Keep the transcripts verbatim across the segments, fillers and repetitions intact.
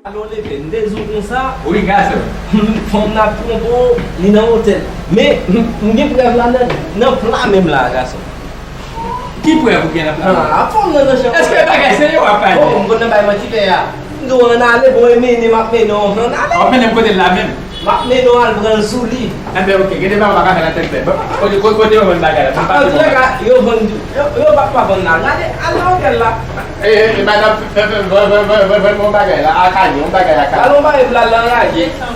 Alò leve, m te di w konsa. Wi, gason. Fanm nan ap twonpe w, li nan otèl. Men, m gen prèv la nan, nan pla menm la, gason. Ki prèv ou gen nan pla? Ah, fanm nan nan chanm. Èske e bagay serye w ap pale? Oh, m konn nan bay manti fè a. M di w ann ale, bon, e mennen m ap mennen w ann ale. W ap mennen m kote l la menm? M ap mennen w al pran l sou li. Enben, oke, gen de bagay ou pa ka fè nan tèt mwen. Bon, kote, kote, kote yo vann bagay la? Antouka, yo vann, yo, yo pa, pa vann la. Gade, al nan otèl la. E, e, e, madanm, fè, fè, vann, vann, vann, vann, vann mwen bagay la. Akanye, yon bagay Akanye. Alon ba ev la, l anraje. Desann.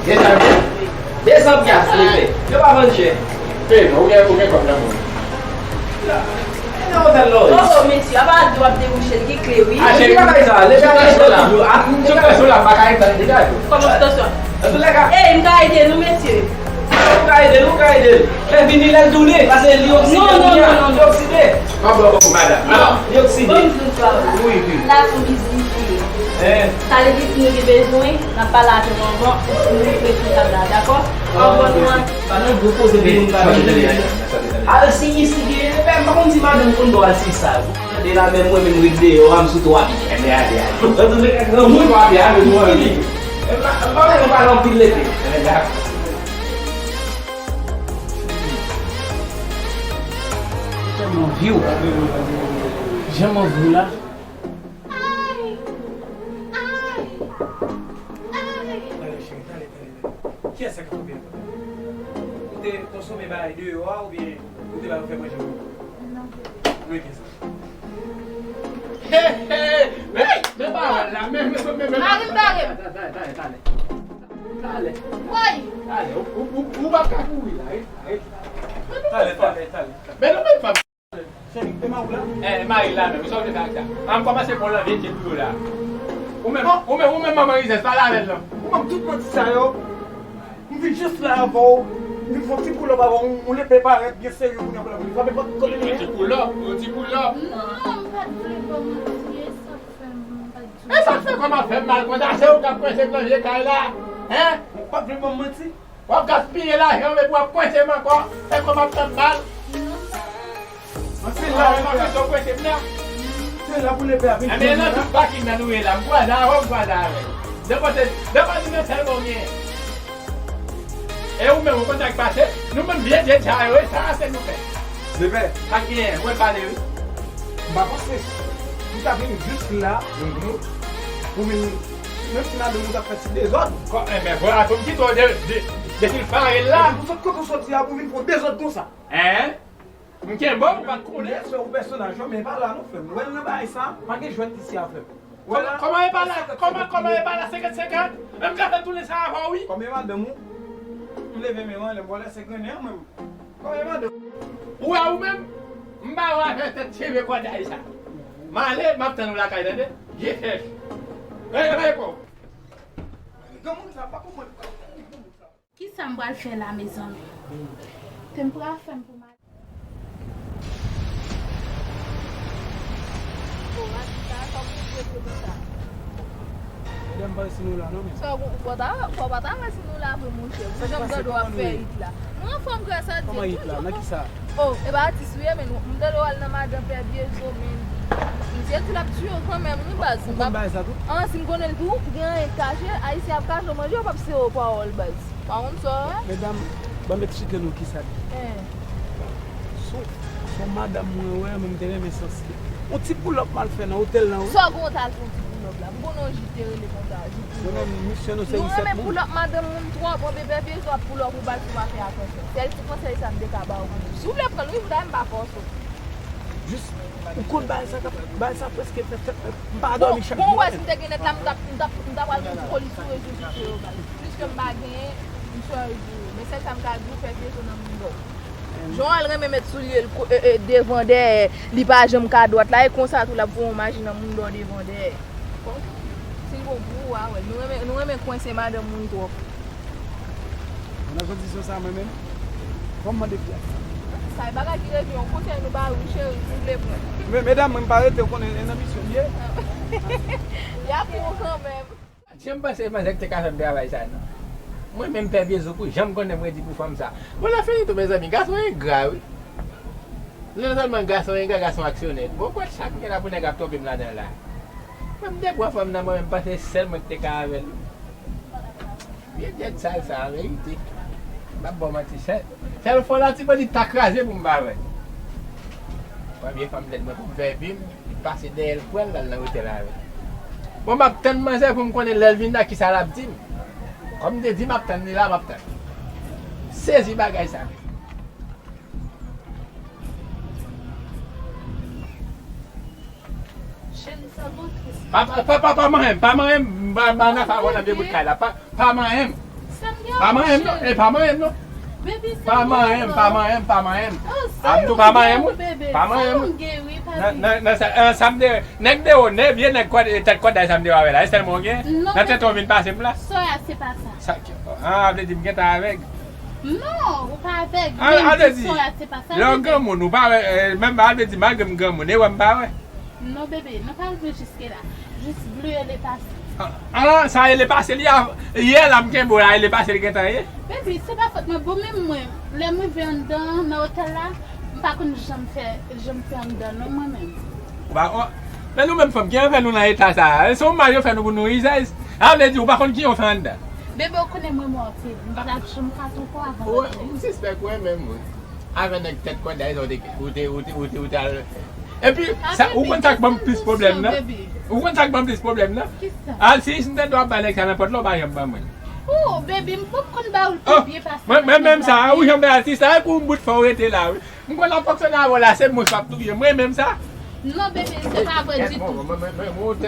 Desann, wi. Desann pyas, li fè. Yo pa vann chè. Fè, non, ou gen, ou gen kòb nan men w. E nan otèl la, wi. Oh, oh, mesye, apa di w ap debouche, li gen kle, wi. Ah, cheri, bagay sa, leve a, leve a. Sou tansyon la, pa ka etan, degaje w. Kòman sou tansyon? Antouka. Ey, m ka ede nou, mesye. Ou ka ede l, ou ka ede l. Fè vini lè l tounen, paske li okside. Non, non, non, non, non. Li okside. Mwen ba w kòb ou, madanm. Non. Li okside. Ban m di w sa. Wi, wi. La son biznis li ye. Eh. Sa vle di si nou gen bezwen, n ap pale avè w anvan, pou nou rive sou tab la, dakò? Anvan nou an. Pa nan gwo koze pou moun pa vin. Al si isi gen, m pa konn si madanm konn ba w al si sa. Tande la, menm mwen menm ret deyò a, m sou twa pye. Enben, ale, ale. Antouka, granmoun. Twa pye, ale, nou ale. M pa, m pa bezwen pale anpil lete. Enben, dakò. Tèlman vye w. Jan m anvi w la. Ay! Ay! Ay! Tale, cheri, tale, tale, tale. Kiyès sa k ap koupye? Ou te konsome bagay deyò a oubyen ou te ba yo fè manje pou ou? Non, bebe. Men kiyès sa? Hey, hey! Men, men pawòl la, men, men, men, men. Mari m bare m. Tale, tale, tale, tale. Tale. Woy! Tale, ou, ou, ou, ou p ap ka kouri la, wi. Tale, tale, tale. Men non, men fanm. Cheri, e mari w la? Eh, mari l la menm, sa w vle fè ak sa? An kòmanse pran lanvye tchèt pou yo la. Ou menm, ou menm, ou menm manman rizèz, pale avè l non. Ou ban m tout manti sa yo. M vin jis la avè w. M vin fè yon ti pull up avè w. Yon lepe parèt byen serye kounye a pou l ap vin frape pòt kote li ye. Yon ti pull up, yon ti pull up. Non, m pa t vle ba w manti, e sa k fè m pa t di w. E sa k fè kò m ap fè m mal konsa, se ou k ap kwense m nan vye kay la. Hein? Ou pa t vle ban m manti? W ap gaspiye lajan w epi w ap kwense m ankò. Fè kò m ap fè m mal. Ann se la, w ap kwense m nan. Se la pou lepe a vin. Enben, nan tout pakin nan nou ye la, m kwaze avè w, m kwaze avè w. Nenpòt, nenpòt moun nan sèlman w genyen. E ou menm, ou konn sa k pase? Nou menm vye djed sa yo, e sa se nou fè. Lepe. Pa genyen, mwen pale wi. M pa panse. M ta vin jis la. Mhm. Pou vin, menm si madanm ou t ap fè ti dezòd. Kò, enben, vwala, fò m kite w de, de, defilfare l la. Pou sot kote w soti a, pou vin fè w dezòd konsa. Hein? M kenbe w, ou pa t konnen. Byen sè, ou pèsonaj, men pa la non, frè m. Wè l nan bagay sa, pa gen jwèt isi a, frè m. Wè la. Kòman, kòman e pa la, kòman, kòman e pa la senkant senkant? Men m ka fè tounen sa avè w, wi. Kòman e madanm ou? M leve men w anlè, m vòlè se grennen an, mwen. Kòman e madanm ou? Ou wè ou menm? M ba w avè tèt cheve kòday sa. M ale, m ap tann ou lakay, tande? Vye chèch. Rele, rele kò w. Granmoun sa, pa konprann. Kisa m pral fè la, mezanmi? Te m pral fè m pou m al. Oh, Radika, sa w pou fè pou sa? Medam, pa wè si nou la, non, men. Sa w, w pa ta, w pa ta wè si nou la vre, monchè. Pou jan m tande w ap fè it la. Nou anfòm, grasa Dye. Kòman it la? Nan kisa? Oh, e pa atis ou ye, men nou, m tande w al nan madan Pè Byezo, men. M te di l ap tiye w kanmenm, wi, baz. Ou konn bagay sa tou? An, si m konnen l tou, gen anyen k kache, Ayisyen ap kache w manje, w p ap sere w pawòl, baz. Pa konn sa w wè? Medam, ban m eksplike nou kisa l ye. Eh. Sou, sou madanm mwen wè, mwen m te renmen sansi. Yon ti pull up m al fè nan otèl lan, wi. Sa w gen w t al fè yon ti pull up la? M konnen yon jite rele konsa, jite pull up. Mwen menm, misye nou se. Nou renmen pull up madanm moun twòp, bon, bebe, bebe, sou ap pull up ou bal sou pa fè atansyon. Sèl ti konsèy sa m te ka ba w. Si w vle pran l, wi, m ta, m pa fòse w. Jis, ou konn bagay sa k ap, bagay sa prèske fè tèt mwen, m pa dòmi chak jou. Bon, bon, wè, si m te gen nèt la, m t ap, m t ap, m t ap al fè yon ti foli sou rezo sosyo yo, baz. Pliske m pa genyen, m chanje. Men sèl sa m ka di w, fè pye sou nan moun dòm. Jan w al renmen met soulye l ko-, e, e, devan dèyè, li pa janm ka dwat la, e konsa tou l ap voye yon maji nan moun dòm devan dèyè. Bon, si l bon pou ou, a wè. Nou renmen, nou renmen kwense madanm moun twòp. Nan kondisyon sa, mwen menm, fò m mande pyès. Sa e bagay ki revyen w. Konsèy nou ba ou, cheri, si w vle pran. Men, medam, mwen m pa rete, ou konnen, e nan misyon m ye. Y ap pran w kanmenm. Janm panse manzè ki te ka fè m travay sa, non. Mwen menm, Pè Byezo, pou jan m konnen m redi pou fanm sa. Bon, lè fini tou, mezanmi, gason engra, wi. Non sèlman gason engra, gason aksyonè. Bon, kwè chak gen la pou nèg ap twonpe m ladan la. Mwen m te pran fanm nan mwen menm, m panse sèl mwen ki te ka avè l. Vye djèd sal sa, an verite. M p ap ba w manti, sèl, sèl fò la ti bandi ta kraze pou m pa avè l. Premye fanm dèd mwen pou m fè epi m pase dèyè l pran l al nan otèl avè l. Bon, m ap tann manzè pou m konnen lè l vin la kisa l ap di m. Kòm m te di m ap tann li la, m ap tann. Sezi bagay sa. Cheri, sa bon tris. Pa, pa, pa, pa, pa manyen m, pa manyen m, ba, ba nan sa wè nan de bout kay la. Pa, pa manyen m. Sa m gen Pa manyen m non, cheri. E pa manyen m non. Baby, sa Pa m gen manyen m, pa manyen m, pa manyen m. Oh, Abdou, pa manyen m, wi. Baby, Pa manyen m. Sa m gen, wi, papi. Nan, nan, nan sa, eh, sa m de, nèg de wo, nèg vye nèg kòd, tèt kòd sa m de avè la. E sèlman w gen? Non, Nan tèt ou vin pase m la. Sòya, se pa sa. Sa, ah, vle di m gentan avèg. Non, ou pa avèg. Ah, men ah, vle di, sòya, se pa sa, lè w bebe. Granmoun, ou pa wè, eh, menm, ah, vle di, malgre m granmoun, e wè m pa wè. Non, bebe, nou pa rive jiske la. Jis bliye le pase. Ah, ah, sa e le pase li a, yè la m kenbe w la, e le pase li gentan ye. Bebe, se pa fòt mwen, bon, menm mwen, lè m rive anndan, nan otèl la, m pa konn janm fè, janm fè anndan, non, mwen menm. Ou pa, oh, men nou menm fanm, ki fè nou nan eta sa a? Se yon mal yo fè nou pou nou rizèz. A vle di, ou pa konn ki yo fè anndan. Bebe, ou konnen mwen mò anpil. M pa t ap janm ka twonpe w avan. Ou, m sispèk ou renmen m, wi. Avè nèg tèt kòd sa, ou te, ou te, ou te, ou te, ou te al. Epi, sa, ou konn sa k ban m plis pwoblèm nan? Ou konn sa k ban m plis pwoblèm nan? Kisa? Alsis, m te dwe ap bay nèg sa nan pòt la, ou pa janm ban mwen. Oh, baby, m poko konn ba ou l pi byen pase. Mwen, mwen menm sa, ou janm bay alsis la, e pou m bout fè w rete la, wi. M konn ap fonksyone avè w la, se mwen k ap touye. Mwen menm sa. Non, bebe, se pa vre ditou.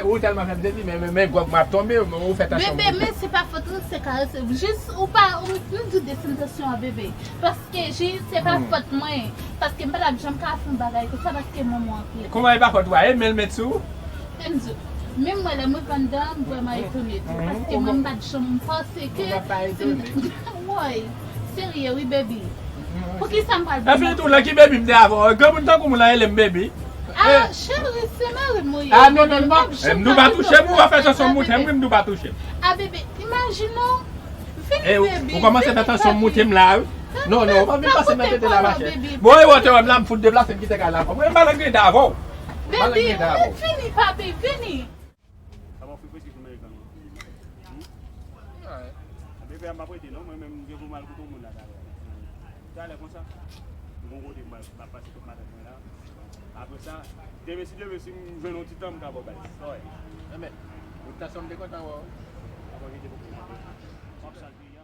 Ou tèlman fè m sezi, men, men, men gwòg m ap tonbe, ou fè tansyon. Bebe, men se pa fòt ou, se karese. Jis ou pa, ou, m di desann tansyon an, bebe. Paske, jis, se pa fòt mwen. Paske m pa t ap janm ka fè yon bagay konsa, paske mwen mwen anpil. Kòman e pa fòt ou a? E men l met sou ou? Enzo, menm mwen lè mwen pran dan, m vrèman etone tou, paske mwen m pa t janm panse ke. Ou pa etone? Woy, serye wi, baby. Poukisa m pral. Epi tou, nan ki baby m te avè w? Granmoun tankou moun la rele m baby. Ah, cheri, se mari m ou ye. Ah, non, non, non. Nou pa touche m, ou pa fè tansyon moute m, wi, m di w pa touche m. Ah, baby, imajine w. Vini, baby, ou kòmanse fè tansyon moute m la, wi. Non, non, ou pa vin pase nan tete la, machè. Bon, e wè, te wè m la, m fout deplase, m kite kay la. Mwen, m pa nan greda avè w. Baby, vini, papi, vini. Sa pa fè prèske sou American, non? Hmm? Bebe a m ap rete, non? Mwen menm, m gen pou m al kote yon moun la talè. Talè konsa, m gon kote m al, m ap pase tout maten mwen la. Apre sa, demen si Dye vle, si m jwenn yon ti tan, m ka ba w bal. Sa w wè? Enben, repitasyon m te kontan wè w. Apa gen de pwoblèm. M ap salve.